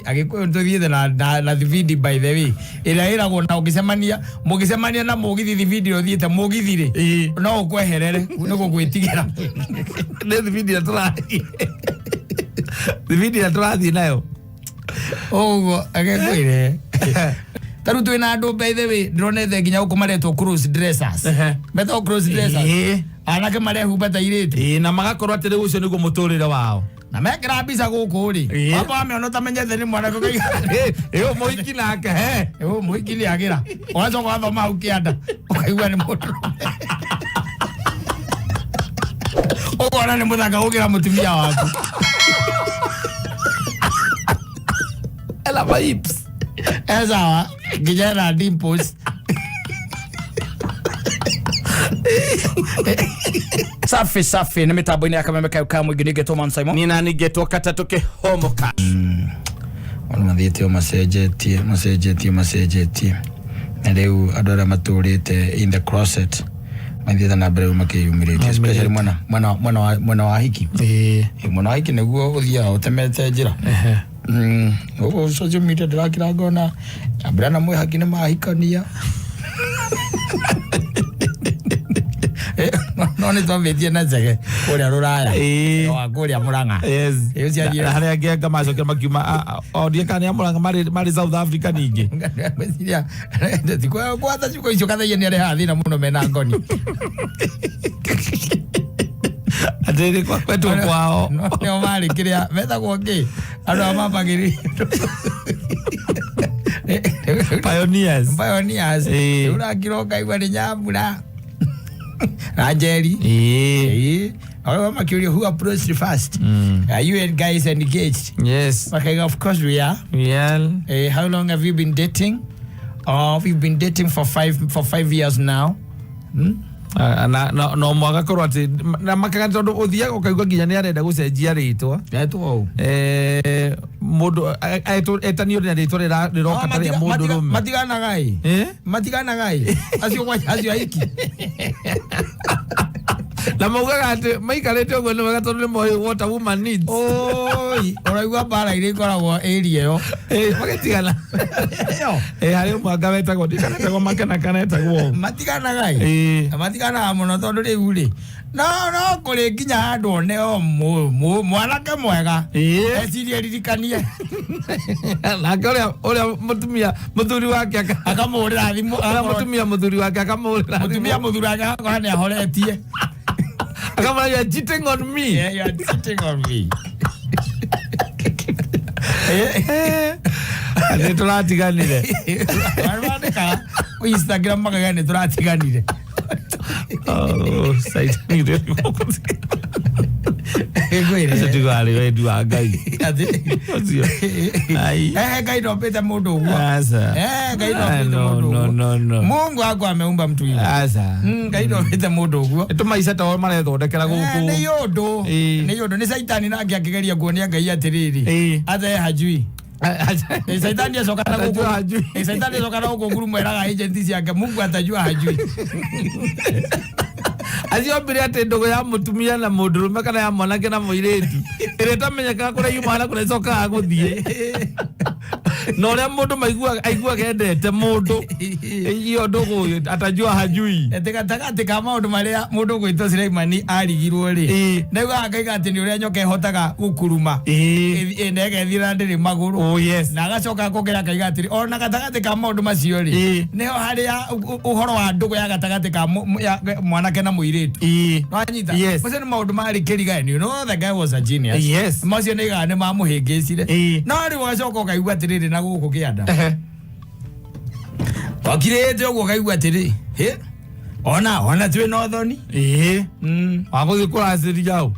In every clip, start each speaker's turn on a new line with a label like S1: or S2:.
S1: Agĩkũyũ tũthiĩte na thibindi, by the way, ĩrĩa ĩragwo na ũngĩcemania, mũngĩcemania na mũgithi, thibindi ĩrĩa ũthiĩte mũgithi rĩ, no ũkweherere nĩ gũgwĩtigĩra.
S2: Nĩ thibindi ĩrĩa tũrathiĩ, thibindi ĩrĩa tũrathiĩ nayo.
S1: Ũguo agĩkwĩre ta rĩu twĩna andũ, by the way, ndĩronete nginya gũkũ maretwo cross dressers. Metagwo cross dressers. Anake marehumba ta irĩtu.
S2: Ĩĩ, na magakorwo atĩ rĩu ũcio nĩguo mũtũrĩre wao.
S1: Na mekĩra mbica gũkũ rĩ, wamba wamĩona ũtamenyete nĩ mwanake ũkaiga,
S2: Ĩĩ, mũhiki nake he.
S1: "Ũ, mũhiki nĩ agĩra." Ũgacoka wathoma hau kĩanda ũkaigua nĩ mũndũ, ũkona nĩ mũthaka gũkĩra mũtumia waku.
S2: Ela mahips.
S1: Esawa, nginya ena dimples.
S3: Safi safi, nä mä tambo-inä ya kameme kayo ka mũingĩ, ningä man Simon.
S2: Niĩ nani ngetwo katatũ kĩhomoka.
S1: Ona mathiĩte o macenjetie, macenjetie, macenjetie, na rĩu andũ arĩa matũrĩte in the closet mathiĩte na mbere rĩu makĩyumĩrĩtie, especially mwena wa hiki. Mwena wa hiki nĩguo ũthiaga ũtemete njĩra. Gũkũ social media ndĩrakira ngona ambura na mwĩhaki nĩ mahikania. No nĩ twambĩtie na njege kũrĩa rũraya, wa kũrĩa Mũrang'a. Ĩyo
S2: Na harĩa angĩ anga macokire makiuma o ndiĩ kana nĩ amũranga marĩ South Africa ningĩ.
S1: Ngwĩciria gwatha ciugo icio kathaia nĩ arehaga thĩna mũno mena ngoni.
S2: Atĩrĩ kwetwo kwao.
S1: No nĩo marĩ kĩrĩa metagwo kĩ, andũ a mambagĩrĩria.
S2: Pioneers.
S1: Pioneers. Rĩu ũrakira ũkaigua nĩ Nyambura na Njeri. Ĩĩ. Arĩa makĩũrio, "Who approached first? Are you and guys engaged?" Makaiga, "Of course we are." "How long have you been dating?" "Oh, we've been dating for 5 years now."
S2: Ah, na no mwagakorwo atĩ na makaga tondũ ũthiaga ũkaigua nginya nĩ arenda gũcenjia rĩtwa.
S1: Etwo ũũ.
S2: Mũndũ etanio na rĩtwa rĩroka ta rĩa mũndũ rũme.
S1: Matiganaga ĩ.
S2: Eh?
S1: Matiganaga ĩ. Acio kwanja acio aiki.
S2: Na maugaga atĩ maikarĩte ũguo nĩ wega tondũ nĩ moĩ what a woman needs.
S1: Oi, ũraigua mbara iria ikoragwo area ĩyo.
S2: Magĩtigana.
S1: Ĩyo.
S2: Harĩ ũmwe anga wetagwo ndikana etagwo Makena kana etagwo.
S1: Matiganaga ĩ. Matiganaga mũno tondũ rĩu rĩ, no kũrĩ nginya handũ one o mwanake mwega. Ecirie ririkanie.
S2: Nake ũrĩa mũtumia mũthuri wake
S1: Akamũhũrĩra thimũ.
S2: Ũrĩa mũtumia mũthuri wake akamũhũrĩra thimũ.
S1: Mũtumia mũthuri wake akora nĩ ahoretie.
S2: Akamwĩra, "You are cheating on me."
S1: Yeah, you are cheating on me.
S2: Nĩ tũratiganire.
S1: Mandĩkaga Instagram makauga nĩ tũratiganire.
S2: Oh, Saitani.
S1: Ngwĩre.
S2: Ũcio tiguo arĩ wendi wa Ngai. Ũcio. Ai.
S1: Ngai ndombĩte mũndũ ũguo.
S2: Aca.
S1: Ngai ndombĩte
S2: No,
S1: mũndũ
S2: no,
S1: ũguo.
S2: no, no.
S1: Mungu wako ameumba mtu hivi.
S2: Aca.
S1: Ngai ndombĩte mũndũ ũguo.
S2: Nĩ tũmaica tao marethondekera gũkũ.
S1: Nĩ ũndũ. Nĩ ũndũ nĩ Saitani nake akĩgeria kuonia Ngai atĩrĩrĩ. Ate hajui. Saitani acoka na
S2: Atajua
S1: gũkũ.
S2: hajui.
S1: Saitani acoka na gũkũ ngurumo ĩraga agent ciake Mungu atajua hajui.
S2: Acio ambire atĩ ndũgũ ya mũtumia na mũndũrũme kana ya mwanake na mũirĩtu ĩrĩa ĩtamenyekaga kũrĩa yumaga na kũrĩa ĩcokaga gũthiĩ na ũrĩa mũndũ maiguaga aiguaga endete mũndũ, iyo ndũgũ atajua hajui.
S1: Atĩ gatagatĩ ka maũndũ marĩa mũndũ ũgwĩtwo Suleimani arigirwo rĩ, naiguaga akaiga atĩ nĩ ũrĩa nyoka ĩhotaga gũkuruma na ĩgethira ndĩrĩ magũrũ. Na agacoka akongera akaiga atĩrĩ, ona gatagatĩ ka maũndũ macio rĩ, nĩho harĩa ũhoro wa ndũgũ ya gatagatĩ ka mwanake na mũirĩtu. Wanyita?
S2: Yes.
S1: Macio nĩ maũndũ marĩ kĩriga, and you know the guy was a genius. Macio nĩ igaga nĩ mamũhĩngĩcire. No rĩu ũgacoka ũkaigua atĩrĩrĩ, na gũkũ kĩanda wakirĩte ũguo ũkaigua atĩrĩ, "Hĩ, ona twĩ na ũthoni."
S2: Wagũthiĩ kũracĩria ũ?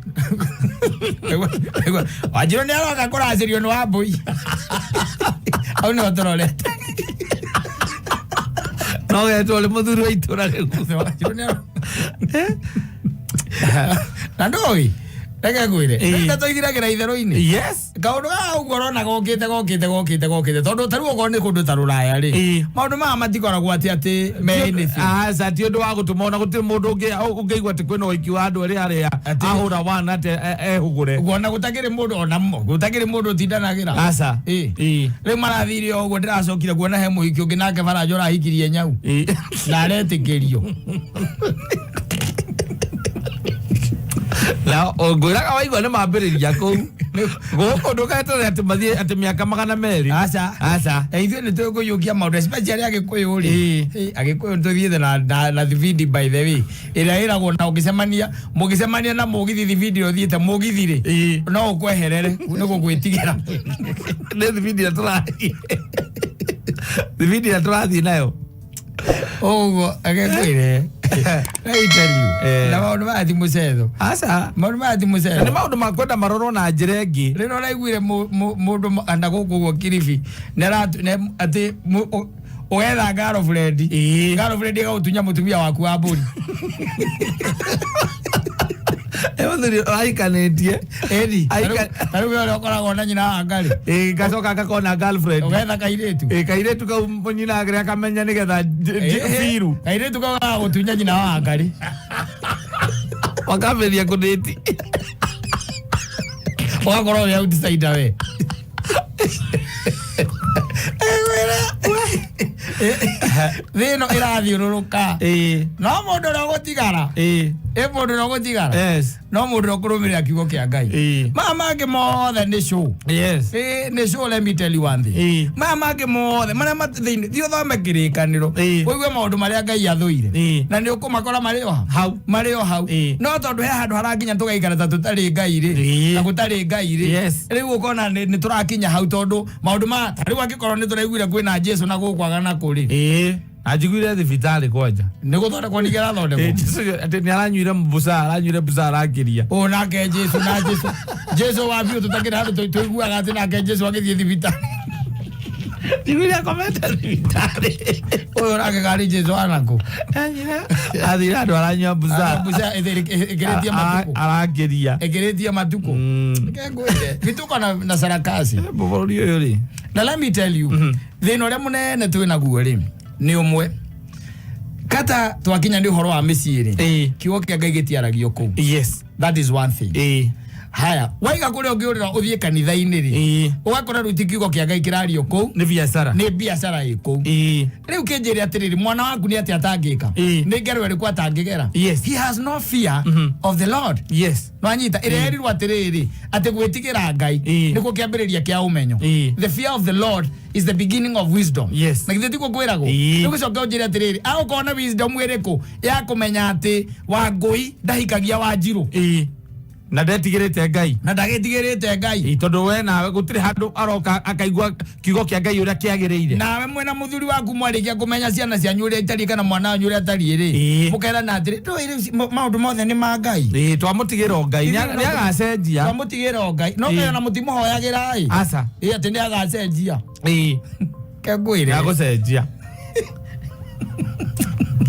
S1: Wanjirũ nĩ aroka kũracĩrio nĩ Wambũi, hau nĩho tũrorete.
S2: No getwo ũrĩ mũthuri wa itũra rĩu.
S1: Wanjirũ nĩ na ndũĩ. Reke ngwĩre.
S2: Ĩĩ.
S1: Ndeto ithiragĩra itherũ-inĩ.
S2: Yes.
S1: Kaũndũ gaka ũguo ũrona gokĩte gokĩte gokĩte gokĩte, tondũ ta rĩu okorwo nĩ kũndũ ta rũraya rĩ,
S2: Ĩĩ.
S1: maũndũ maya matikoragwo atĩ atĩ me anything.
S2: Aca, ti ũndũ wa gũtũma ona gũtirĩ mũndũ ũngĩigua atĩ kwĩna ũhiki wa andũ erĩ arĩa
S1: Atĩ-
S2: ahũra wana atĩ ehũgũre.
S1: Kuona gũtakĩrĩ mũndũ ona gũtakĩrĩ mũndũ ũtindanagĩra.
S2: Aca.
S1: Ĩĩ.
S2: Ĩĩ.
S1: Rĩu marathire o ũguo, ndĩracokire kuona he mũhiki ũngĩ nake baranja ũrahikirie nyau
S2: Ĩĩ.
S1: na aretĩkĩrio.
S2: Na ngwĩraga waigua nĩ mambĩrĩria kũu gũkũ, ndũgeterere atĩ mathiĩ atĩ mĩaka 200.
S1: Aca.
S2: Aca.
S1: Na ithuĩ nĩ tũĩ kũiyũkia maũndũ, especially Agĩkũyũ rĩ.
S2: Ĩĩ.
S1: Ĩ, Agĩkũyũ nĩ tũthiĩte na thibindi, by the way, ĩrĩa ĩragwo na ũngĩcemania mũgĩcemania na mũgithi, thibindi ĩrĩa ũthiĩte mũgithi rĩ,
S2: Ĩĩ.
S1: no ũkweherere nĩ gũgwĩtigĩra.
S2: Nĩ thibindi ĩrĩa tũrathiĩ, thibindi ĩrĩa tũrathiĩ nayo.
S1: Ũguo agĩkwĩre, let me tell you,
S2: Eh.
S1: na maũndũ maya ti mũcetho.
S2: Aca.
S1: Maũndũ maya ti
S2: Na nĩ
S1: mũcetho.
S2: maũndũ ma kwenda marorwo na njĩra ĩngĩ.
S1: Rĩrĩa ũraiguire mũndũ ana gũkũ ũguo Kilifi atĩ ũgetha girlfriend,
S2: Ĩĩ.
S1: girlfriend ĩgagũtunya mũtumia waku wa mbũri.
S2: Ĩ mũthuri ũrahikanĩtie.
S1: Ĩni.
S2: Aika-
S1: Tarĩu we ũrĩa ũkoragwo na nyina wa ngarĩ,
S2: Ĩ, ngacoka ngakona girlfriend.
S1: ũgetha kairĩtu.
S2: Ĩ, kairĩtu kau nyina agĩrĩ akamenya nĩgetha biru.
S1: Kairĩtu kau gagagũtunya nyina wa ngarĩ.
S2: Makambĩrĩria kũdate.
S1: Ũgakorwo wĩ outsider we. Thĩ ĩno ĩrathiũrũrũka.
S2: Ĩ.
S1: No mũndũ ũrĩa ũgũtigara,
S2: Ĩ.
S1: ĩ, mũndũ ũrĩa ũgũtigara,
S2: Yes.
S1: no mũndũ ũrĩa ũkũrũmĩrĩra kiugo kĩa Ngai.
S2: Ĩ.
S1: Maya mangĩ mothe nĩ show.
S2: Yes.
S1: Ĩ, nĩ show, let me tell you one thing.
S2: Ĩ.
S1: Maya mangĩ mothe marĩa thĩinĩ, thiĩ ũthome Kĩrĩkanĩro,
S2: Ĩ.
S1: ũigue maũndũ marĩa Ngai athũire,
S2: Ĩ.
S1: na nĩ ũkũmakora marĩ o
S2: Hau.
S1: marĩ o hau.
S2: Ĩ.
S1: No tondũ he handũ harakinya tũgaikara ta tũtarĩ Ngai rĩ,
S2: Ĩ.
S1: na gũtarĩ Ngai rĩ,
S2: Yes.
S1: rĩu ũkona nĩ tũrakinya hau, tondũ maũndũ ma ta rĩu angĩkorwo nĩ tũraiguire kwĩna Jesu na gũkwaga na kũrĩ,
S2: Ĩ, na njiguire thibitarĩ kwanja.
S1: Nĩ gũthondekwo ningĩ
S2: Ĩ,
S1: arathondekwo.
S2: Jesu atĩ nĩ aranyuire busaa, aranyuire busaa arakĩria.
S1: Ũũ nake Jesu na Jesu Jesu wa biũ tũtakĩrĩ handũ tũiguaga atĩ nake Jesu agĩthiĩ thibitarĩ.
S2: Njiguire akomete thibitarĩ.
S1: Ũyũ nake karĩ Jesu anakũ?
S2: Athire andũ aranyua busaa.
S1: Busaa ĩkĩrĩtie matukũ.
S2: Arakĩria.
S1: Ĩkĩrĩtie matukũ. Reke ngwĩre, vituko na sarakasi.
S2: Bũrũri ũyũ rĩ.
S1: Na let me tell you, thĩna ũrĩa mũnene twĩ naguo rĩ nĩ ũmwe, kata twakinya nĩ ũhoro wa mĩciĩ rĩ,
S2: Ĩĩ.
S1: kiugo kĩa Ngai gĩtiaragio kũu.
S2: Yes.
S1: That is one thing.
S2: Ĩ.
S1: Haya, waiga kũrĩa ũngĩũrĩra ũthiĩ kanitha-inĩ rĩ,
S2: Ĩĩ.
S1: ũgakora rĩu ti kiugo kĩa Ngai kĩrario kũu,
S2: Nĩ biacara.
S1: nĩ biacara ĩ kũu.
S2: Ĩ.
S1: Rĩu kĩnjĩre atĩrĩrĩ, mwana waku nĩ atĩa atangĩka?
S2: Ĩĩ.
S1: Nĩ ngero ĩrĩkũ atangĩgera?
S2: Yes.
S1: He has no fear of the Lord.
S2: Yes.
S1: Nwanyita ĩrĩa ĩrirwo atĩrĩrĩ atĩ gwĩtigĩra Ngai
S2: Ĩĩ.
S1: nĩkuo kĩambĩrĩria kĩa ũmenyo.
S2: Ĩĩ.
S1: The fear of the Lord is the beginning of wisdom.
S2: Yes.
S1: Na githĩ tiguo kwĩragwo?
S2: Ĩĩ.
S1: Rĩu gĩcoke ũnjĩre atĩrĩrĩ, agũkorwo na wisdom ĩrĩkũ ya kũmenya atĩ Wangũi ndahikagia Wanjirũ?
S2: Ĩ, na ndetigĩrĩte Ngai.
S1: Na ndagĩtigĩrĩte Ngai.
S2: Ĩ, tondũ we nawe gũtirĩ handũ aroka akaigua kiugo kĩa Ngai ũrĩa kĩagĩrĩire.
S1: Nawe mwena mũthuri waku mwarĩkia kũmenya ciana cianyu ũrĩa itariĩ kana mwana wanyu ũrĩa atariĩ rĩ,
S2: Ĩĩ.
S1: mũkerana atĩrĩ, ndũĩ rĩu maũndũ mothe nĩ ma Ngai.
S2: Ĩ, twamũtigĩra o Ngai, nĩ agacenjia.
S1: Twamũtigĩra o Ngai, no
S2: Ĩĩ.
S1: kayona mũtimũhoyagĩra ĩ.
S2: Aca.
S1: Ĩ, atĩ nĩ agacenjia?
S2: Ĩ.
S1: Kengwĩre.
S2: Agũcenjia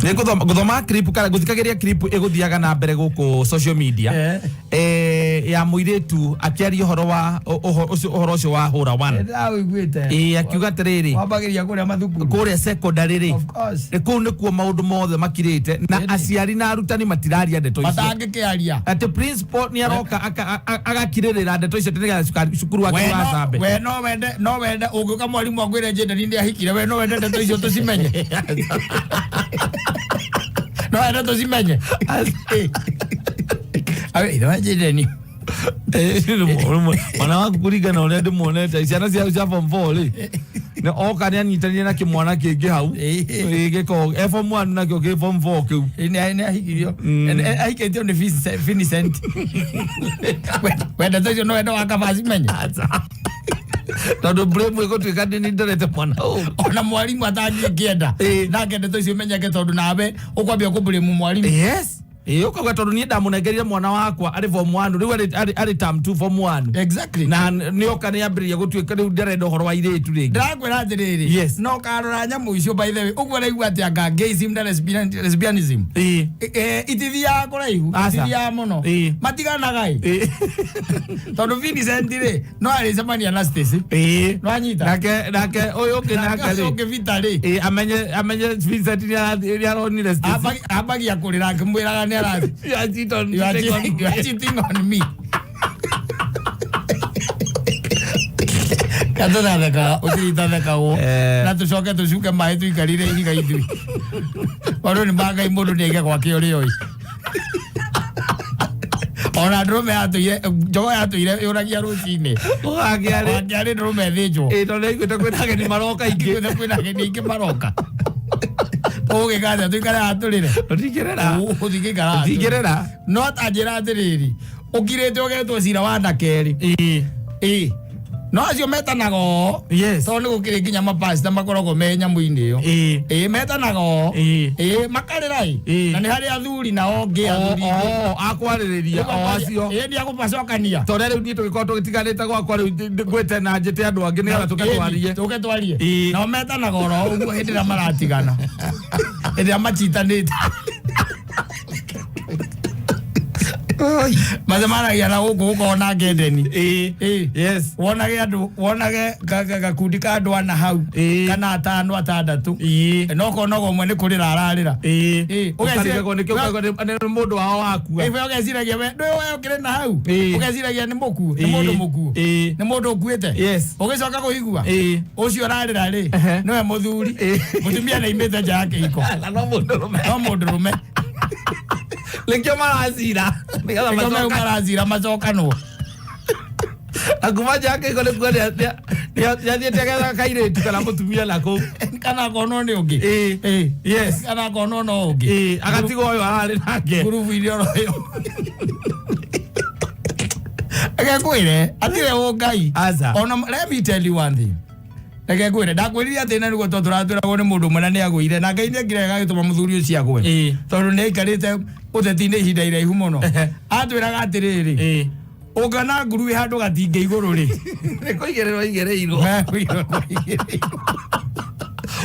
S2: nĩ gũthoma clip kana gũthikagĩria clip ĩgũthiaga na mbere gũkũ social media.
S1: Eh.
S2: Ya mũirĩtu akĩaria ũhoro wa ũhoro ũcio wa hũra one.
S1: Ndĩrawĩiguĩte.
S2: Ĩ, akiuga atĩrĩrĩ,
S1: Wambagĩria kũrĩa mathukuru.
S2: Kũrĩa secondary rĩ,
S1: Of course.
S2: nĩ kũu nĩkuo maũndũ mothe makirĩte, na
S1: Ĩni.
S2: aciari na arutani matiraria ndeto icio.
S1: Matangĩkĩaria.
S2: Atĩ principal nĩ aroka agakirĩrĩra ndeto icio atĩ nĩgetha cukuru wake
S1: We no-
S2: ũgacambe.
S1: we no wende ũngĩũka mwarimũ akwĩre njendani nĩ ahikire, we no wende ndeto icio tũcimenye? No wende tũcimenye? Awe, ithe wa njendani.
S2: Mwana waku, kũringana ũrĩa ndĩmuonete ciana cia cia form 4 rĩ, nĩ oka nĩ anyitanire na kĩmwana kĩngĩ hau.
S1: Ĩĩ.
S2: Ĩ, gĩko e form 1 nakĩo kĩ form 4 kĩu.
S1: Nĩ ahikirio, ahikĩtio nĩ Vincent. We ndeto icio no wende wakaba acimenye?
S2: Tondũ blame ĩgũtuĩka nĩ ndorete mwana ũyũ.
S1: Ona mwarimũ atangĩkĩenda
S2: Ĩĩ.
S1: nake ndeto icio imenyeke, tondũ nawe ũkwambia kũblame mwarimũ.
S2: Yes. Ĩĩ, ũkauga tondũ niĩ ndamũnengerire mwana wakwa arĩ form 1, rĩu arĩ term 2 form 1.
S1: Exactly.
S2: Na nĩoka nĩambĩrĩria gũtuĩka rĩu ndarenda ũhoro wa airĩtu rĩngĩ.
S1: Ndĩrakwĩra atĩrĩrĩ,
S2: Yes.
S1: no karora nyamũ icio, by the way, ũguo araigua atĩ anga gayism na lesbianism
S2: Ĩĩ.
S1: Itithiaga kũraihu.
S2: Aca.
S1: Itithiaga mũno.
S2: Ĩĩ.
S1: Matiganaga ĩ.
S2: Ĩĩ.
S1: Tondũ Vincent rĩ, no arĩcemania na Stacy.
S2: Ĩĩ.
S1: No anyita.
S2: Nake ũyũ ũngĩ nake
S1: Nake
S2: rĩ,
S1: ũngĩ Vita rĩ,
S2: ĩĩ, amenye Vincent nĩaronire Stacy.
S1: Ambagia kũrĩra akĩmwĩraga nĩ arathi
S2: You are cheat on-
S1: "You are
S2: cheating on
S1: cheating- you are cheating on me." Katũratheka ũtiritathekagwo.
S2: Eh.
S1: Na tũcoke tũcuke maĩ tũikarire ihiga ithuĩ. Maũndũ nĩ ma Ngai, mũndũ nĩ aige gwake ũrĩa oĩ. Ona ndũrũme yatũire, njogo yatũire yũragia rũcinĩ.
S2: Ũgakĩa rĩ?
S1: Wakĩarĩ ndũrũme ĩthĩnjwo.
S2: Ĩĩ, tondũ nĩaiguĩte kwĩna ageni maroka aingĩ.
S1: Iguĩte kwĩna ageni aingĩ maroka. Ũgĩka atĩa? Tũikare haha tũrĩre?
S2: Ũtingĩrĩra.
S1: Ũtingĩikara haha tũrĩre.
S2: Ũtingĩrĩra.
S1: No tanjĩra atĩrĩrĩ, ũkirĩte ũgetwo cira wa ndakerĩ.
S2: Ĩĩ.
S1: Ĩĩ, no acio metanaga o.
S2: Yes.
S1: Tondũ nĩ gũkĩrĩ nginya mapasta makoragwo me nyamũ-inĩ ĩyo.
S2: Ĩĩ.
S1: Ĩĩ, metanaga o.
S2: Ĩĩ.
S1: Ĩĩ, makarĩra ĩ.
S2: Ĩĩ.
S1: Na nĩ harĩ athuri nao ngĩ athuri ingĩ.
S2: O akwarĩrĩria o acio.
S1: Ĩĩ, ndiagũbacokania.
S2: Tondũ rĩu niĩ tũgĩkorwo tũgĩtiganĩte gwakwa, rĩu ngwĩte na njĩte andũ angĩ nĩgetha tũke twarie.
S1: Tũke twarie.
S2: Ĩĩ.
S1: Nao metanaga oro ũguo hĩndĩ ĩrĩa maratigana, hĩndĩ ĩrĩa machitanĩte, macemanagia na gũkũ gũkorwo ngendeni.
S2: Ĩĩ.
S1: Ĩĩ.
S2: Yes.
S1: Wonage andũ, wonage gakundi ka andũ ana hau
S2: Ĩĩ.
S1: kana atano, atandatũ.
S2: Ĩĩ.
S1: No konaga ũmwe nĩ kũrĩra ararĩra.
S2: Ĩĩ.
S1: Ĩĩ.
S2: Ũkarigagwo nĩkĩ, ũkarigagwo nĩ mũndũ wao wakua.
S1: Ĩwe ũgeciragia we ndũĩ we ũkĩrĩ na hau.
S2: Ĩĩ.
S1: Ũgeciragia nĩ mũkuũ, nĩ
S2: Ĩĩ.
S1: mũndũ mũkuũ.
S2: Ĩĩ.
S1: Nĩ mũndũ ũkuĩte.
S2: Yes.
S1: Ũgĩcoka kũigua
S2: Ĩĩ.
S1: ũcio ũrarĩra rĩ,
S2: Ehe.
S1: nĩwe mũthuri.
S2: Ĩĩ.
S1: Mũtumia nĩaimĩte nja ya kĩhiko.
S2: Na no mũndũrũme.
S1: No mũndũrũme.
S2: Nĩkĩo maracira nĩgetha
S1: nĩkĩo
S2: macoka
S1: maracira macokanwo.
S2: Na kuma nja ya kĩhiko nĩkuo nĩathiĩte agetha kairĩtu kana mũtumia nakũu.
S1: Kana akonwo nĩ ũngĩ.
S2: Ĩĩ.
S1: Ĩĩ.
S2: Yes.
S1: Kana akonwo no ũngĩ.
S2: Ĩĩ, agatigwo ũyũ ararĩ nake.
S1: Ngurubu-inĩ oro ĩyo. Reke ngwĩre atirĩ ũngai.
S2: Aca.
S1: Ona let me tell you one thing, reke ngwĩre, ndakwĩrire atĩ na nĩguo tondũ tũratwĩragwo nĩ mũndũ ũmwe na nĩ agũire na Ngai nĩ angire agagĩtũma mũthuri ũcio agwe.
S2: Ĩĩ.
S1: Tondũ nĩ aikarĩte ũteti-inĩ ihinda iraihu mũno.
S2: Ehe.
S1: Atwĩraga atĩrĩrĩ,
S2: Ĩĩ.
S1: ũngĩona nguru ĩ handũ gatingĩ igũrũ rĩ,
S2: Nĩ kũigĩrĩrwo igĩrĩirwo.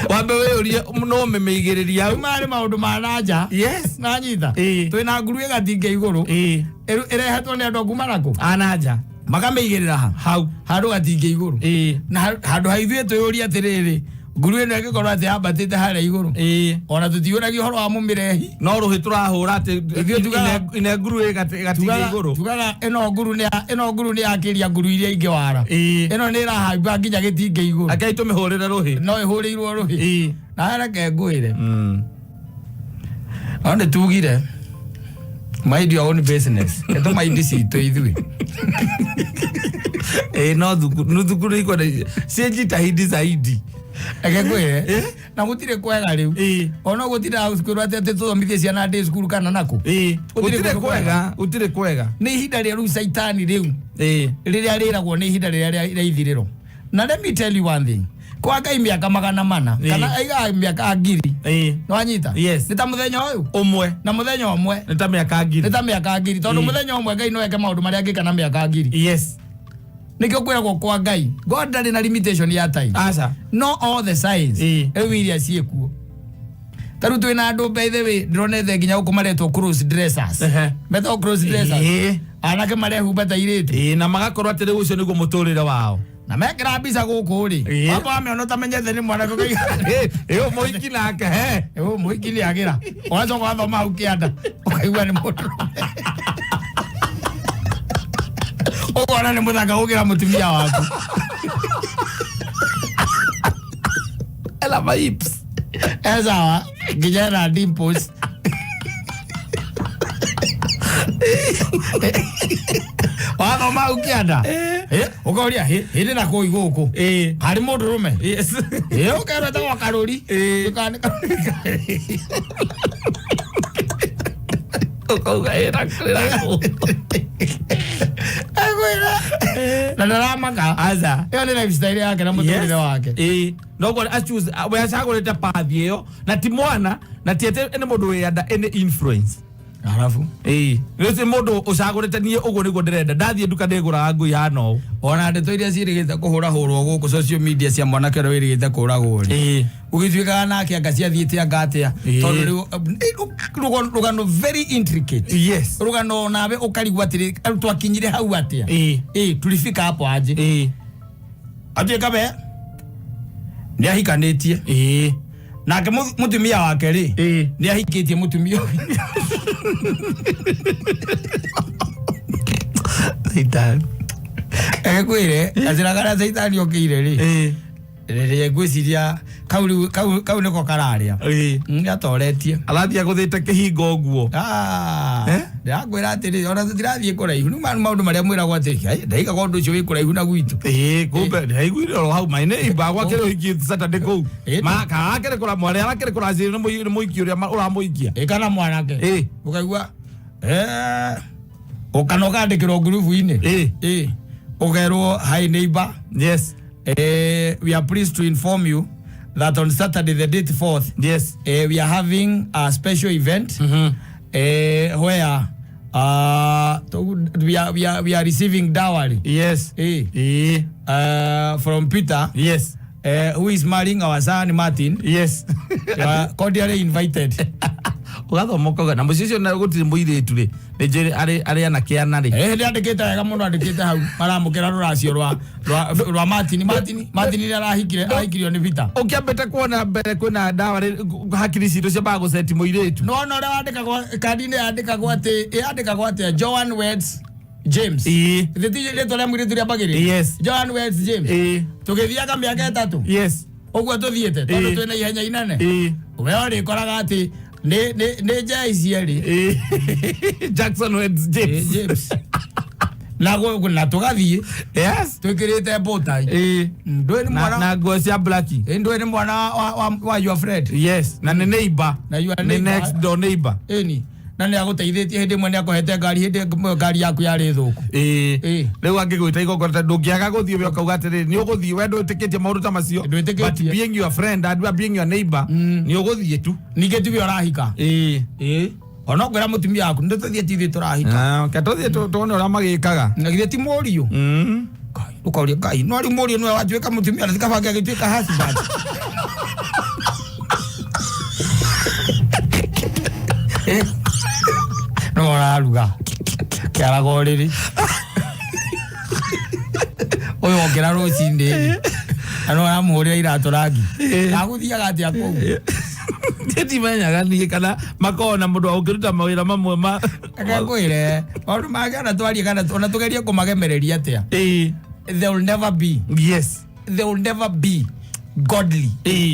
S2: Wambe wĩyũrie no mĩmĩigĩrĩria hau.
S1: Rĩu marĩ maũndũ ma nanja.
S2: Yes.
S1: Nanyita.
S2: Ĩĩ.
S1: Twĩna nguru ĩ gatingĩ igũrũ.
S2: Ĩĩ.
S1: Ĩrehetwo nĩ andũ a kuma nakũ,
S2: Ananja.
S1: makamĩigĩrĩra ha
S2: hau
S1: handũ gatingĩ igũrũ.
S2: Ĩĩ.
S1: Na handũ ha ithuĩ twĩyũrie atĩrĩrĩ, nguru ĩno ĩngĩkorwo atĩ yambatĩte harĩa igũrũ,
S2: Ĩĩ.
S1: ona tũtiũragia ũhoro wa mũmĩrehi.
S2: No rũhĩ tũrahũra atĩ
S1: Ithuĩ
S2: ine nguru ĩ gatingĩ igũrũ.
S1: Tugaga ĩno nguru nĩ ĩno nguru nĩ yakĩria nguru iria ingĩ wara.
S2: Ĩĩ.
S1: Ĩno nĩ ĩrahamba nginya gĩtingĩ igũrũ.
S2: Rekei tũmĩhũrĩre rũhĩ.
S1: No ĩhũrĩirwo rũhĩ.
S2: Ĩĩ.
S1: Na reke ngwĩre, no nĩ tugire mind your own business, ĩtũ mind citũ ithuĩ.
S2: Ĩĩ, no thukuru thukuru ikwenda ciĩnjitahidi zaidi.
S1: Reke ngwĩre, na gũtirĩ kwega rĩu.
S2: Ĩĩ.
S1: Ona gũtirĩ kwĩrwo atĩ tũthomithie ciana ndĩ cukuru kana nakũ.
S2: Ĩĩ.
S1: Gũtirĩ
S2: Gũtirĩ
S1: kũndũ
S2: kwega, gũtirĩ kwega.
S1: Nĩ ihinda rĩa rĩu caitani rĩu,
S2: Ĩĩ.
S1: rĩrĩa rĩragwo nĩ ihinda rĩrĩa rĩa ithirĩro. Na let me tell you one thing, kwa Ngai mĩaka 400
S2: Ĩĩ.
S1: kana aigaga mĩaka 1000.
S2: Ĩĩ.
S1: Nĩwanyita?
S2: Yes.
S1: Nĩ ta mũthenya ũyũ
S2: Ũmwe.
S1: Na mũthenya ũmwe
S2: nĩ ta mĩaka 1000.
S1: Nĩ ta mĩaka 1000, tondũ
S2: Ĩĩ.
S1: mũthenya ũmwe Ngai no eke maũndũ marĩa angĩka na mĩaka 1000.
S2: Yes.
S1: Nĩkĩo kwĩragwo kwa Ngai, God ndarĩ na limitation ya time.
S2: Aca.
S1: No all the signs
S2: Ĩĩ.
S1: rĩu iria ciĩkuo, ta rĩu twĩna andũ, by the way, ndĩronete nginya gũkũ maretwo cross dressers. Metagwo cross dressers.
S2: Ĩĩ.
S1: Anake marehumba ta irĩtu.
S2: Ĩĩ, na magakorwo atĩ rĩu ũcio nĩguo mũtũrĩre wao.
S1: Na mekĩra mbica gũkũ rĩ,
S2: Ĩĩ.
S1: wamba wamĩona ũtamenyete nĩ mwanake ũkaiga,
S2: Ĩĩ, mũhiki nake he.
S1: "Ĩ, mũhiki nĩ agĩra." Ũgacoka wathoma hau kĩanda ũkaigua nĩ mũndũrũme, ũkona nĩ mũthaka gũkĩra mũtumia waku.
S2: Ela mahips.
S1: Esawa, nginya ena dimples. Wathoma hau kĩanda, ũkoria hĩndĩ na kũi gũkũ
S2: Ĩĩ.
S1: harĩ mũndũrũme.
S2: Yes.
S1: Ĩ, ũkerwo etagwo Karũri.
S2: Ĩĩ.
S1: Ndũkane Karũri.
S2: Ũkauga ĩ na kũ.
S1: Egwĩra na ndaramaka.
S2: Aca.
S1: Ĩyo nĩ lifestyle yake na mũtũrĩre wake.
S2: Ĩĩ, noguo achoose we acagũrĩte path ĩyo, na ti mwana na ti atĩ nĩ mũndũ wĩ under any influence.
S1: Arabu.
S2: Ĩĩ, nĩ mũndũ ũcagũrĩte, niĩ ũguo nĩguo ndĩrenda, ndathiĩ nduka ndĩgũraga ngui hana ũũ.
S1: Ona ndeto iria ciĩrĩgĩte kũhũrahũrwo gũkũ social media cia mwanake ũrĩa wĩrĩgĩte kũragwo rĩ, ũgĩtuĩkaga nake anga ciathiĩte anga atĩa, tondũ rĩu rũgano very intricate, rũgano nawe ũkarigwo atĩrĩ, twakinyire hau atĩa? Ĩ tulifika hapo aje? Atuĩka we nĩ ahikanĩtie nake mũtumia wake rĩ, nĩ ahikĩtie mũtumia ũngĩ.
S2: Caitani.
S1: Ekwĩre gacĩra karĩa caitani okĩire rĩ, rĩrĩa ngwĩciria kau rĩu kau nĩko kararĩa, nĩ atoretie.
S2: Arathiĩ agũthĩte kĩhingo ũguo.
S1: Ah,
S2: Eh?
S1: ndĩrakwĩra atĩrĩ, ona tũtirathiĩ kũraihu rĩu, maũndũ marĩa mwĩragwo atĩrĩ, "Ai, ndaigaga ũndũ ũcio wĩ kũraihu na gwitũ."
S2: Ĩĩ, kumbe ndaiguire oro hau mai nĩ imba gwakĩrĩ ũhiki Saturday kũu. Karakĩrĩ kũra mwarĩ arakĩrĩ kũracĩrĩ nĩ mũiki ũrĩa ũramũikia.
S1: Ĩ kana mwanake, ũkaigua ũkana ũkandĩkĩrwo ngurubu-inĩ, ĩ ũkerwo, "Hi neighbor, we are pleased to inform you that on Saturday the date 4th, we are having a special event where we are receiving dowry from Peter, who is marrying our son Martin. You are cordially invited."
S2: Ũgathoma ũkauga na mũciĩ ũcio na gũtirĩ mũirĩtu rĩ, nĩ njũĩ arĩ anake ana rĩ.
S1: Eh, ndĩandĩkĩte wega mũno, andĩkĩte hau maramũkĩra rũracio rwa Martin. Martin nĩ arahikire, ahikirio nĩ Peter.
S2: Ũkĩambĩte kuona mbere kwĩna ndawa rĩ, hakiri citũ ciambaga gũceti mũirĩtu.
S1: Nĩwona ũrĩa wandĩkagwo kandi-inĩ, yandĩkagwo atĩ yandĩkagwo atĩa? Joan weds James. Githĩ ti rĩtwa rĩa mũirĩtu rĩambagĩrĩria? Joan weds James. Tũgĩthiaga mĩaka 3 ũguo tũthiĩte, tondũ twĩna ihenya inene, we ũrĩkoraga atĩ nĩ nja ici erĩ.
S2: Jackson weds James.
S1: James na na tũgathiĩ twĩkĩrĩte mbũtai. Ndũĩ nĩ
S2: Na,
S1: mwana
S2: na nguo cia blaki.
S1: Ndũĩ nĩ mwana wa your friend.
S2: Yes, na nĩ neighbor.
S1: Na your
S2: Nĩ
S1: neighbor.
S2: next door neighbor.
S1: Ĩni na nĩ agũteithĩtie hĩndĩ ĩmwe, nĩ akũhete ngari hĩndĩ ĩmwe ngari yaku yarĩ thũku.
S2: Rĩu angĩgwĩta igongona ta ndũngĩaga gũthiĩ, we ũkauga atĩrĩrĩ, nĩ ũgũthiĩ, we ndwĩtĩkĩtie maũndũ ta macio.
S1: Ndwĩtĩkĩtie.
S2: But being your friend and being your neighbor, nĩ ũgũthiĩ tu.
S1: Ningĩ tiwe ũrahika. Ĩ ona ũkwĩra mũtumia waku, nĩ tũthiĩ, ti ithuĩ tũrahika.
S2: Ah, ke tũthiĩ tuone ũrĩa magĩkaga.
S1: Na githĩ ti mũriũ? Ngai, ũkoria Ngai, no rĩu mũriũ nĩwe watuĩka mũtumia na tikabange agĩtuĩka husband. No ũraruga kĩaraga ũrĩrĩ ũyũ okĩra rũcinĩ na no ũramũhũrĩra iratũ rangi, agũthiaga atĩa kũu?
S2: Ndimenyaga niĩ kana makoragwo na mũndũ wa gũkĩruta mawĩra mamwe ma
S1: Reke ngwĩre, maũndũ mangĩ ona twarie kana ona tũgerie kũmagemereria atĩa, they will never be, they will never be godly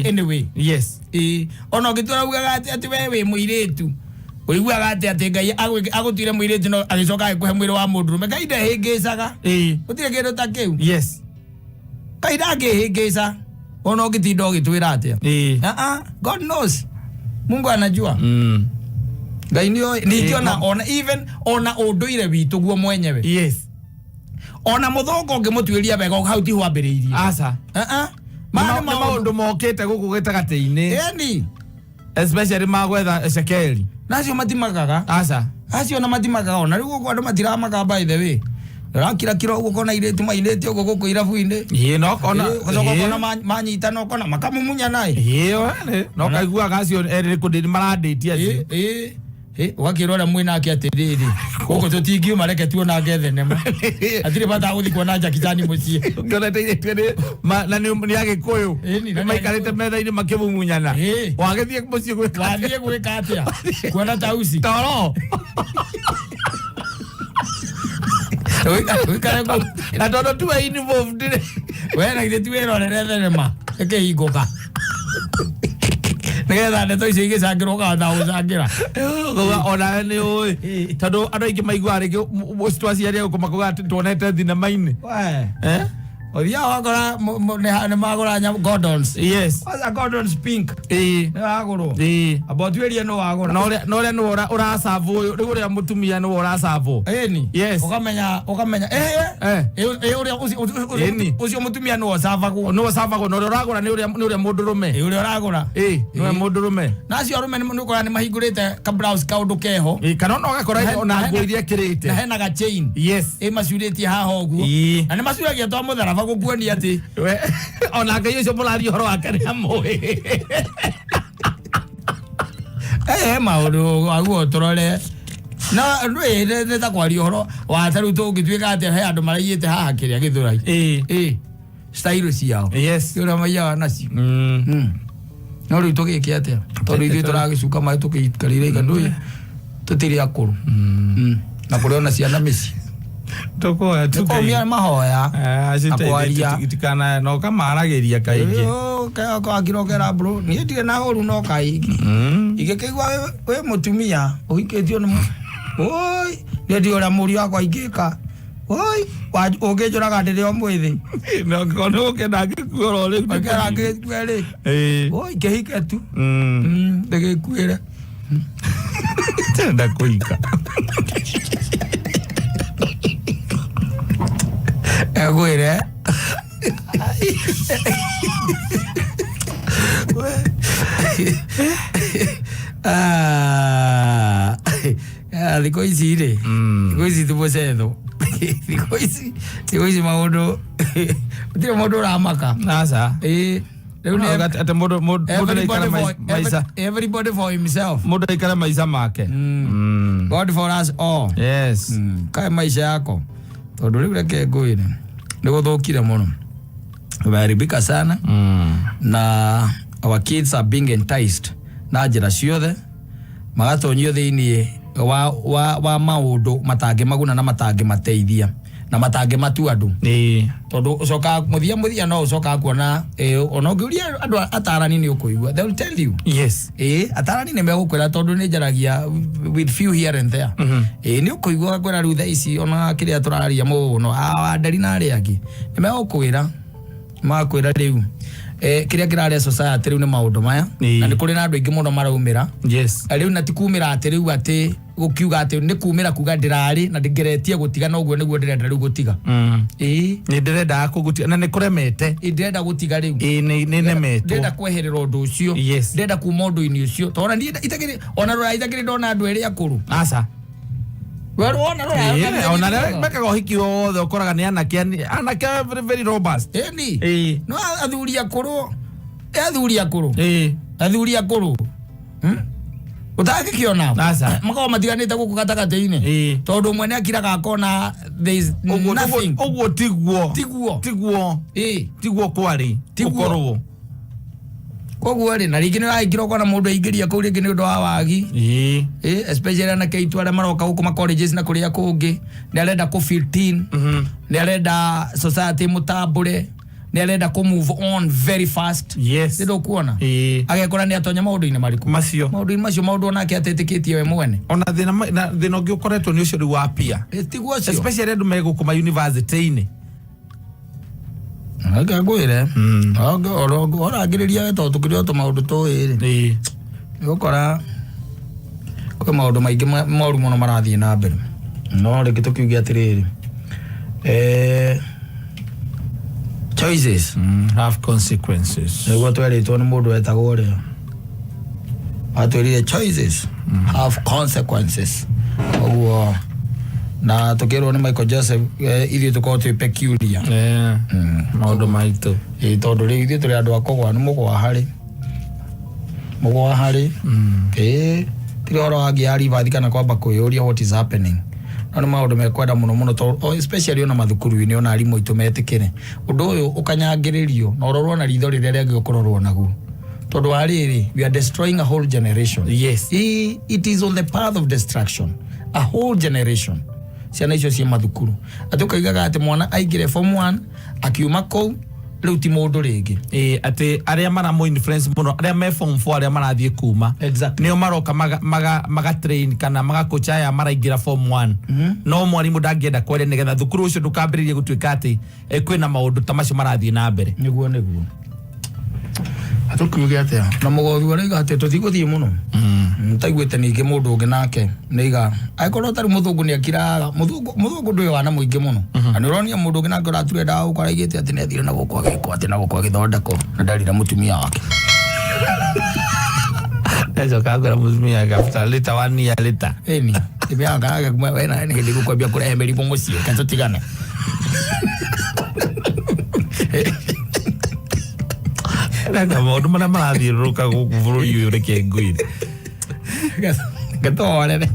S1: anyway. Ĩĩ, ona ũngĩtũra ugaga atĩ we wĩ mũirĩtu, ũiguaga atĩ Ngai agũtuire mũirĩtu no agĩcoka agĩkũhe mwĩrĩ wa mũndũrũme, Ngai ndehĩngĩcaga. Gũtirĩ kĩndũ ta kĩu. Ngai ndangĩhĩngĩca ona ũngĩtinda ũgĩtwĩra atĩa. Ah, ah, God knows, Mungu anajua. Ngai nĩoĩ. Ningĩ ona ona even ona ũndũire witũ guo mwenyewe, ona mũthũngũ ũngĩmũtuĩria wega, hau tiho ambĩrĩirie.
S2: Aca.
S1: Ah, ah.
S2: Nĩ
S1: Maya nĩ
S2: nĩ maũndũ mokĩte gũkũ gĩtagatĩ-inĩ,
S1: ĩni
S2: especially ma gwetha cekeri.
S1: Nacio matimakaga.
S2: Aca.
S1: Acio ona matimakaga, ona rĩu gũkũ andũ matiramaka. By the way, ũrakirakira ũguo ũkona irĩtu mainĩte ũguo gũkũ irabu-inĩ.
S2: Ĩĩ, no kona.
S1: Ũgacoka ũkona manyitana, ũkona makamumunya naĩ.
S2: Ĩĩ, no kaiguaga acio erĩ kũndĩ marandĩtie acio.
S1: Ĩ ũgakĩrwo ũrĩa mwĩnake atĩrĩrĩ, gũkũ tũtingiuma, reke tuonange thenema, hatirĩ bata wa gũthiĩ kuona Jackie Chan mũciĩ.
S2: Ũngĩonete irĩtu nĩ na nĩ agĩkũyũ,
S1: Ĩni, na nĩ
S2: maikarĩte
S1: Agĩkũyũ.
S2: metha-inĩ makĩmumunyana, wagĩthiĩ mũciĩ gwĩka?
S1: Wathiĩ gwĩka atĩa? Kuona tausi?
S2: Toro.
S1: Wĩikare kũu.
S2: Na tondũ tuwe involved rĩ.
S1: We na githĩ ti wĩrorere thenema ĩkĩhingũka, nĩgetha ndeto icio igĩcangĩrwo ũkahota gũcangĩra.
S2: Ũkauga onawe nĩ ũĩ, tondũ andũ aingĩ maiguaga rĩngĩ twaciaria gũkũ makauga atĩ tuonete thinema-inĩ.
S1: We.
S2: Eh?
S1: Ũthiaga wakora nĩ magũra Gordons.
S2: Yes.
S1: Kwanza Gordons pink.
S2: Ĩĩ.
S1: Nĩ wagũrwo.
S2: Ĩĩ.
S1: Amba ũtuĩrie nũ wagũra.
S2: Na ũrĩa na ũrĩa nĩwe ũracabu ũyũ rĩu ũrĩa mũtumia nĩwe ũracabwo.
S1: Ĩni.
S2: Yes.
S1: Ũkamenya ũkamenya eh
S2: Eh.
S1: eh ũrĩa
S2: Ĩni.
S1: ũcio mũtumia nĩwe ũcabagwo.
S2: Nĩwe ũcabagwo na ũrĩa ũragũra nĩ ũrĩa nĩ ũrĩa mũndũrũme.
S1: Ĩ ũrĩa ũragũra.
S2: Ĩĩ, nĩwe
S1: Ĩĩ.
S2: mũndũrũme.
S1: Na acio arũme nĩ ũkora nĩ mahingũrĩte ka blouse kaũndũ keho.
S2: Ĩĩ, kana ona ũgakora
S1: Na
S2: ona
S1: hena-
S2: nguo iria
S1: Na
S2: ekĩrĩte.
S1: hena ga chain.
S2: Yes.
S1: Ĩ macurĩtie haha ũguo.
S2: Ĩĩ.
S1: Na nĩ macuragia twa mũtharaba gũkuonia atĩ
S2: Ona Ngai ũcio mũraria ũhoro wake nĩ amũĩ.
S1: eh maũndũ aguo tũrore na ndũĩ nĩ ta kwaria ũhoro wa ta rĩu tũngĩtuĩka atĩ he andũ maraiyĩte haha kĩrĩa gĩthũrai.
S2: Ĩĩ.
S1: Ĩ style ciao.
S2: Yes.
S1: Ũrĩa maiyaga nacio.
S2: Mm.
S1: No rĩu tũgĩke atĩa tondũ ithuĩ tũragĩcuka maĩ tũkĩikarĩire iga ndũĩ tũtirĩ akũrũ. Na kũrĩ ona ciana mĩciĩ.
S2: Tũkũhoya tu
S1: Nĩ kũmia mahoya na kwaria.
S2: Itikana no kamaragĩria kaingĩ.
S1: Akirokera bro niĩ ndirĩ na ũru no kaingĩ. Ingĩkĩigua wĩ mũtumia ũhikĩtio nĩ oi niĩ ndiũĩ ũrĩa mũriũ wakwa ingĩka oi ũngĩnjũraga ndĩrĩ o mwĩthĩ.
S2: No ngĩkorwo nĩ gũkenda ngĩkua oro rĩu.
S1: Ũngĩkera ngĩkue rĩ
S2: Ĩĩ.
S1: oi kĩhike tu. Ndĩgĩkuĩre.
S2: Ndĩrenda kũhika.
S1: Egwĩre. Ah, thikũ ici rĩ thikũ ici ti mũcetho thikũ ici maũndũ gũtirĩ mũndũ ũramaka.
S2: Aca.
S1: Ĩĩ rĩu nĩ
S2: Atĩ mũndũ mũndũ
S1: everybody
S2: aikara
S1: for,
S2: maica
S1: everybody for himself.
S2: mũndũ aikara maica make.
S1: God for us all.
S2: Yes.
S1: Kae maisha yako tondũ rĩu reke ngwĩre nĩ gũthũkire mũno, imeharibika sana na our kids are being enticed na njĩra ciothe magatonyio thĩinĩ wa maũndũ matangĩmaguna na matangĩmateithia na matangĩmatua andũ.
S2: Ĩĩ.
S1: Tondũ ũcokaga mũthia mũthia no ũcokaga kuona ona ũngĩũria andũ atarani nĩ ũkũigua, they will tell you.
S2: Yes.
S1: Ĩĩ atarani nĩ megũkwĩra tondũ nĩ njaragia with few here and there. Ĩĩ nĩ ũkũigua kwĩra rĩu thaa ici ona kĩrĩa tũraria mũno wanderi na arĩa angĩ nĩ megũkwĩra magakwĩra rĩu kĩrĩa kĩrarĩa society rĩu nĩ maũndũ maya.
S2: Ĩĩ.
S1: Na nĩ kũrĩ na andũ aingĩ mũno maraumĩra.
S2: Yes.
S1: Na rĩu na ti kumĩra atĩ rĩu atĩ gũkiuga atĩ nĩ kumĩra kuga ndĩrarĩ na ndĩgeretie gũtiga na ũguo nĩguo ndĩrenda rĩu gũtiga. Ĩĩ.
S2: Nĩ ndĩrendaga kũgũtiga na nĩ kũremete.
S1: Ĩ, ndĩrenda gũtiga rĩu.
S2: Ĩĩ nĩ nemetwo.
S1: Ndĩrenda kweherera ũndũ ũcio.
S2: Yes.
S1: Ndĩrenda kuma ũndũ-inĩ ũcio tondũ ona niĩ itakĩrĩ ona rũraya itakĩrĩ ndona andũ erĩ akũrũ.
S2: Aca.
S1: We wona rũraya
S2: Ĩĩ, ona arĩa mekaga ũhiki wothe ũkoraga nĩ anake anake very very robust.
S1: Ĩni.
S2: Ĩĩ.
S1: No athuri akũrũ athuri akũrũ
S2: Ĩĩ.
S1: athuri akũrũ ũtangĩkĩona
S2: Aca.
S1: makoragwo matiganĩte gũkũ gatagatĩ-inĩ
S2: Ĩĩ.
S1: tondũ ũmwe nĩ akiraga akona there is
S2: Ũguo
S1: nothing.
S2: ũguo tiguo.
S1: Tiguo.
S2: Tiguo.
S1: Ĩĩ.
S2: Tiguo kwarĩ.
S1: Tiguo.
S2: Gũkorwo.
S1: Koguo rĩ na rĩngĩ nĩ ũraingĩra ũkona mũndũ aingĩria kũu rĩngĩ nĩ ũndũ wa wagi.
S2: Ĩĩ.
S1: Ĩĩ, especially anake aitũ arĩa maroka gũkũ ma colleges na kũrĩa kũngĩ nĩ arenda kũ fit in, nĩ arenda society mũtambũre, nĩ arenda kũ move on very fast.
S2: Yes.
S1: Nĩ ndũkuona
S2: Ĩĩ.
S1: agekora nĩ atonya maũndũ-inĩ marĩkũ
S2: Macio.
S1: maũndũ-inĩ macio maũndũ onake atetĩkĩtie we mwene.
S2: Ona thĩna na thĩna ũngĩ ũkoretwo nĩ ũcio rĩu wa peer.
S1: Ĩ, tiguo ũcio.
S2: Especially andũ me gũkũ ma university-inĩ.
S1: Reke ngwĩre orangĩrĩria we tondũ tũkĩrĩ o tũmaũndũ tũĩ rĩ
S2: Ĩĩ.
S1: nĩ gũkora kwĩ maũndũ maingĩ moru mũno marathiĩ na mbere no rĩngĩ tũkiuge atĩrĩrĩ choices
S2: Have consequences.
S1: Nĩguo twerĩtwo nĩ mũndũ wetagwo ũrĩa atwĩrire choices have consequences koguo na tũkĩrwo nĩ Michael Joseph ithuĩ tũkorwo twĩ peculiar.
S2: Eh, maũndũ maitũ.
S1: Ĩ tondũ rĩu ithuĩ tũrĩ andũ a kũgwa nĩ mũgwa harĩ mũgwa harĩ ĩ tiri ũhoro wa ngia ribathi kana kwamba kwĩyũria what is happening no nĩ maũndũ mekwenda mũno mũno tondũ oh, especially ona mathukuru-inĩ ona arimũ aitũ metĩkĩre ũndũ ũyũ ũkanyangĩrĩrio na ũrorwo na ritho rĩrĩa rĩagĩrĩirwo kũrorwo naguo tondũ wa rĩrĩ we are destroying a whole generation.
S2: Yes.
S1: It is on the path of destruction, a whole generation. Ciana icio ciĩ mathukuru atĩ ũkaigaga atĩ mwana aingĩre form 1 akiuma kũu Rĩu ti mũndũ rĩngĩ.
S2: Ĩĩ, atĩ arĩa maramũ influence mũno, arĩa me form 4, arĩa marathiĩ kuma, nĩo maroka maga train kana magakocha aya maraingĩra form 1. No mwarimũ ndangĩenda kwaria nĩgetha thukuru ũcio ndũkambĩrĩrie gũtuĩka atĩ kwĩna maũndũ ta macio marathiĩ na mbere.
S1: Nĩguo tũkiuge atĩa na mũgothi araiga atĩ tũtigũthiĩ mũno. Taiguĩte ningĩ mũndũ ũngĩ nake nĩiga angĩkorwo tarĩ mũthũngũ nĩ akiraga mũthũngũ ndũyũ wana mũingĩ mũno, na nĩ ũronia mũndũ ũngĩ nake ũrature ndawa gũkũ araigĩte atĩ nĩ athire na gũkũ agĩkwo atĩ na gũkũ agĩthondekwo na ndarire mũtumia wake.
S2: Acoka ngwĩra mũtumia wake after later, one year later.
S1: Ĩni ĩmĩanga wena nĩ hĩndĩ gũkwambia kũrehe mĩrimũ mũciĩ ke tũtigane.
S2: Reka maũndũ marĩa marathiũrũrũka gũkũ bũrũri ũyũ, reke ngwĩre.
S1: Gatwarere.